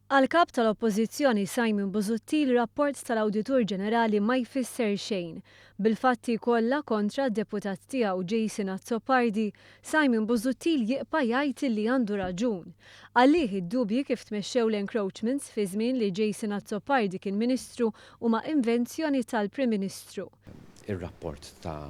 Għall-Kap tal-Oppożizzjoni Simon Busuttil rapport tal-Awditur Ġenerali ma jfisser xejn. Bil-fatti kollha kontra d-deputat tiegħu Jason Azzopardi, Simon Busuttil jibqa' jgħid li għandu raġun. Għalih id-dubji kif tmexxew l-encroachments fi żmien li Jason Azzopardi kien Ministru huma invenzjoni tal-Prim Ministru. Ir-rapport ta'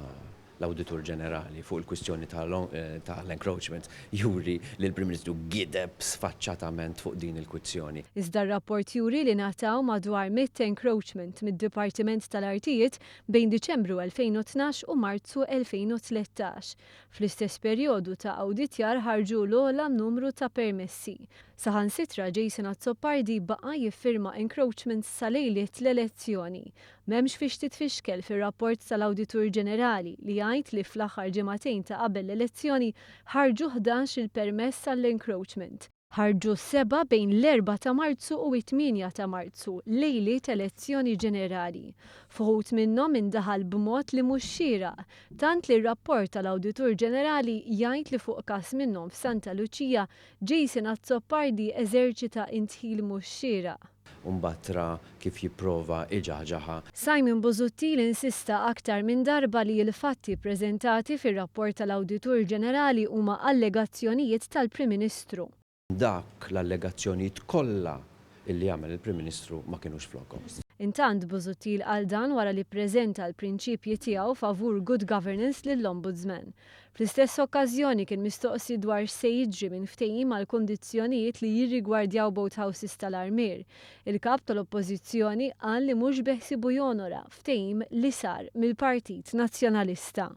l-Awditur Ġenerali fuq il-kwistjoni tal-encroachments juri li l-Prim Ministru gideb sfaċċatament fuq din il-kwistjoni. Iżda r-rapport juri li ngħataw madwar 100 encroachment mid-Dipartiment tal-Artijiet bejn Diċembru 2012 u Marzu 2013. Fl-istess perjodu ta' awditjar ħarġu l-ogħla numru ta' permessi. Saħansitra Jason Azzopardi baqa' jiffirma encroachments sa lejliet l-elezzjoni. M'hemmx fiex titfixkel fir-rapport tal-Awditur Ġenerali li jgħid li fl-aħħar ġimagħtejn ta' qabel l-elezzjoni ħarġu 11 il-permess għall-encroachment. Ħarġu sebgħa bejn l-erbgħa ta' Marzu u t-tmienja ta' Marzu, lejliet elezzjoni ġenerali. F'uħud minnhom indaħal b'mod li mhux xieraq, tant li r-rapport tal-Awditur Ġenerali jgħid li fuq każ minnhom f'Santa Luċija, Jason Azzopardi eżerċita indħil mhux xieraq. U mbagħad ra kif jipprova iġaħġaħha. Simon Busuttil insista aktar minn darba li l-fatti ppreżentati fir-rapport tal-Awditur Ġenerali huma allegazzjonijiet tal-Prim Ministru. Dak l-allegazzjonijiet kollha illi għamel il-Prim Ministru ma kinux flokhom. Intant, Busuttil qal dan wara li ppreżenta l-prinċipji tiegħu favur good governance lill-Ombudsman. Fl-istess okkażjoni kien mistoqsi dwar x'se jiġri minn ftehim għall-kundizzjonijiet li jirrigwardjaw boathouses tal-Armier. Il-Kap tal-Oppożizzjoni qal li mhux beħsiebu jonora ftehim li sar mill-Partit Nazzjonalista.